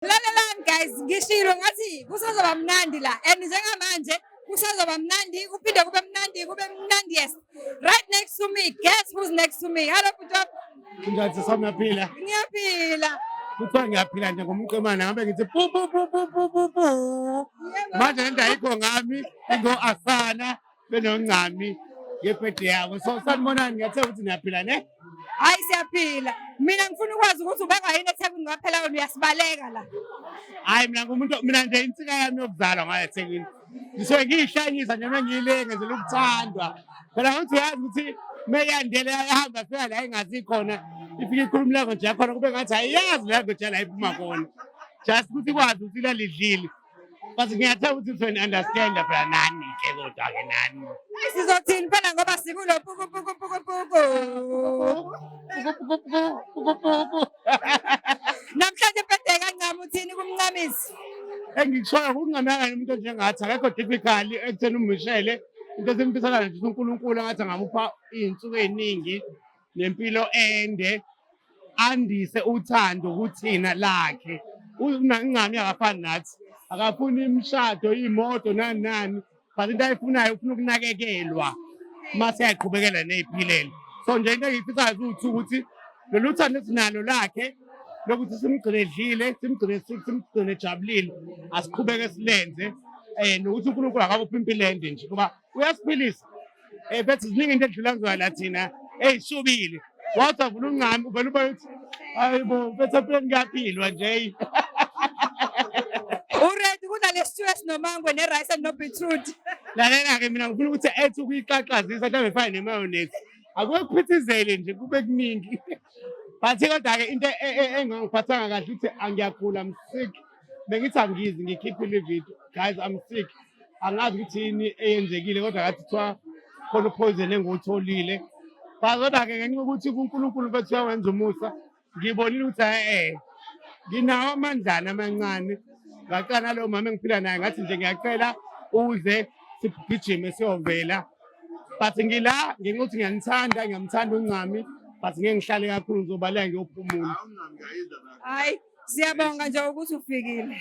Lalelani guys, ngishilo ngathi kusazoba mnandi la and njengamanje kusazoba mnandi, kuphinde kube mnandi, kube mnandi, yes. Right next to me, guess who's next to me? Hello, bhuti. Kunjani sisi wami, uyaphila? Ngiyaphila. Kuthiwa ngiyaphila nje ngomqemane, ngabe ngithi pu pu pu pu pu pu pu. Manje lento ayikho ngami, ingo Asana benoNcami ngebhede yabo. So sanibonani, ngiyathemba ukuthi niyaphila ne? Hayi, siyaphila. Mina ngifuna ukwazi ukuthi ubanga yini eThekwini ngoba phela wena uyasibaleka la. Hayi, mina ngumuntu, mina nje insika yami yokuzalwa ngayo eThekwini. Ngisuke ngiyihlanyisa nje uma ngiyile ngenzela ukuthandwa. Phela ngokuthi uyazi ukuthi meyandele yahamba fika la ingazi khona, ifike ikhuluma language yakhona kube ngathi ayiyazi language la iphuma khona. Just ukuthi ikwazi ukuthi ilalidlile. But ngiyathemba ukuthi uzoni-understand phela nani-ke, kodwa-ke nani. Hayi, sizothini phela ngoba sikulo puku puku puku puku. Puku puku puku puku puku. Namhlanje birthday kaNcami, uthini kumncamisi? Engikushoyo ukunqameka umuntu onjengathi akekho difficult ekutheni umishele into esimfisela nje ukuthi uNkulunkulu engathi angamupha iy'nsuku ey'ningi nempilo ende, andise uthando kuthina lakhe. UNcami akafani nathi, akafuni imishado, iy'moto, nani nani, but into ayifunayo ufuna ukunakekelwa mase yaqhubekela ney'philele. So nje into engiyifisayo ukuthi lolu thando esinalo lakhe lokuthi simgcine edlile, simgcine, simgcine ejabulile, asiqhubeke silenze, nokuthi uNkulunkulu akakuphi impilo ende nje ngoba uyasiphilisa. Bethi ziningi into edlula kuzona la thina eyishubile, wathi avula uNcami uvele ubone ukuthi hayi bo, bethe empilweni kuyaphilwa nje. Uready kudla le stew esinomangwe ne-rice and no beetroot? Lalela-ke, mina ngifuna ukuthi ethi ukuyixaxazisa mhlawumbe ifane ne-mayonnaise, akuke kuphithizele nje kube kuningi. But kodwa-ke into engangiphathanga kahle ukuthi angiyagula, I'm sick. Bengithi angizi ngikhiphile ividiyo, guys, I'm sick, angazi ukuthi yini eyenzekile, kodwa ngathi kuthiwa khona upoison engiwutholile. But kodwa-ke ngenxa yokuthi kuNkulunkulu bethu uyawenza umusa, ngibonile ukuthi e-e nginawo amandlana amancane. Ngacela nalowo mama engiphila naye, ngathi nje ngiyacela uze sigijime siyovela. But ngila ngenxa yokuthi ngiyanithanda, ngiyamthanda uNcami, but ngeke ngihlale kakhulu, ngizobaleka ngiyophumula. Hayi, siyabonga nje ukuthi ufikile.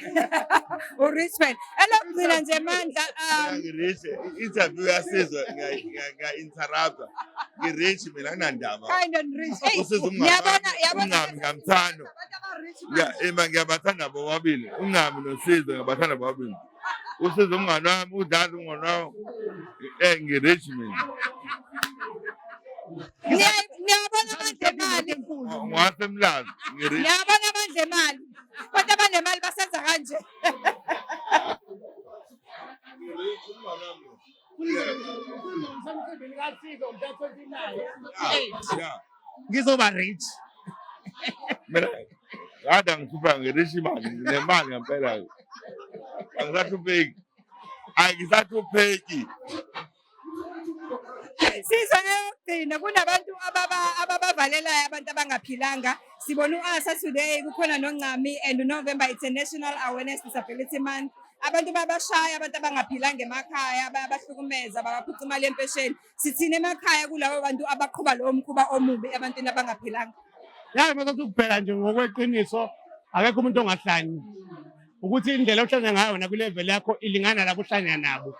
U-rich phela. Elokugcina nje, Mandla, Ngi-rich, i-interview yasizwe ngiya-interrupta. Ngi-rich mina, anginandaba. Kind and rich. Hey, Usiza umngani ngiyabona, wami, yabona. uNcami ngiyamthanda. Abantu aba-rich manje. Ima, ngiyabathanda bobabili, uNcami noSizwe, ngiyabathanda bobabili. Usiza umngani wami, udlala umngani wami. Ngi-rich mina. Niyabona amandla emali. Ngwasemlazi, ngi-rich. Niyabona amandla emali. Abantu abanemali basenza kanje. Ngi-rich, umngani wami. Ngizoba rich. Mina kade angihlupha, ngi-rich imali, nginemali ngempela. Angisahlupheki. Angisahlupheki. Sizwe ngeyokugcina, kunabantu ababavalelayo abantu abangaphilanga. Sibona u-Asa today, kukhona noNcami, and November it's a National Awareness Disability Month. Abantu babashaya abantu abangaphilanga emakhaya, bayabahlukumeza, babaphuca imali yempesheni. Sithini emakhaya kulabo bantu abaqhuba lowo mkhuba omubi ebantwini abangaphilanga? Yazi, mase ukubheka nje ngokweqiniso, akekho umuntu ongahlanyi. Ukuthi indlela ohlanya ngayo wena kwi-level yakho ilingana labo ohlanya nabo.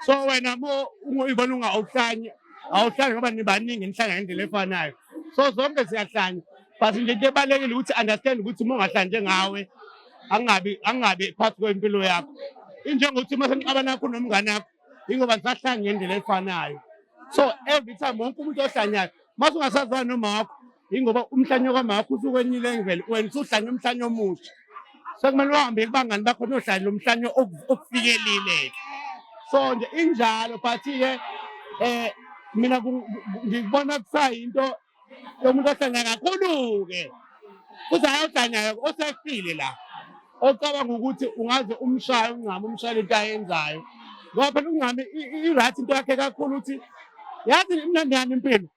So wena mo uyibona ungawuhlanyi, awuhlanyi ngoba nibaningi nihlanya ngendlela efanayo. So zonke siyahlanya. But nje into ebalulekile ukuthi understand ukuthi uma ungahlanyi njengawe, angabi phakathi kwempilo yakho. Injengokuthi uma senixabana kakhulu nomngane wakho, ingoba nisahlanya ngendlela efanayo. So every time wonke umuntu ohlanyayo, mase ungasazwani noma wakho, ingoba umhlanyo kamakho usuke kwenye level, wena usuhlanya umhlanyo omusha. Sekumele uhambe kubangani bakho nohlanya lo mhlanyo okufikelile. So nje injalo, but-ke mina ngikubona kusayinto yomuntu ohlanya kakhulu-ke, futhi hhayi ohlanyayo osefile la, ocabanga ukuthi ungaze umshaye uNcami, umshayele into ayenzayo, ngoba phela uNcami i-right into yakhe kakhulu ukuthi yazi imnandi yani impilo.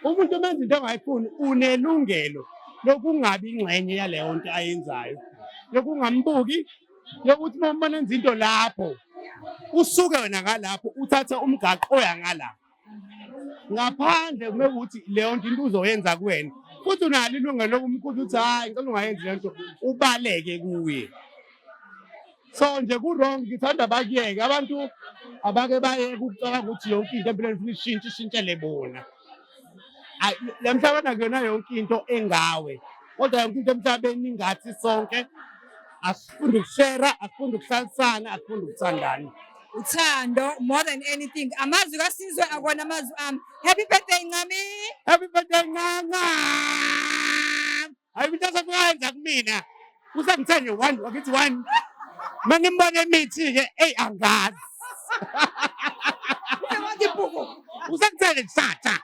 Umuntu umenza into angayifuni, unelungelo lokungabi ingxenye yaleyo nto ayenzayo, yokungambuki, yokuthi uma umbona enza into lapho, usuke wena ngalapho uthathe umgaqo oya ngala ngaphandle, kumele ukuthi leyo nto into uzoyenza kuwena. Futhi unalo ilungelo lokumkhuza ukuthi hhayi, ngicela ungayenzi le nto, ubaleke kuye. So nje ku-wrong, ngithanda bakuyeke abantu abake bayeke ukucabanga ukuthi yonke into empilweni ifuna ishintshe ishintshele bona. Ayi, le mhlabeni akuyona yonke into engawe, kodwa yonke into emhlabeni ingathi sonke. Asifunde ukushera, asifunde ukuhlalisana, asifunde ukuthandana. Uthando more than anything. Amazwi kaSizwe akona amazwi ami. Happy birthday, Ncami. Happy birthday, Ncama. Hayi, into aseyenza kumina usengithe nje one, wakithi one, mangimbona emithi-ke, eyi, angazi. Wathi bhuku. Usengithe nje satha.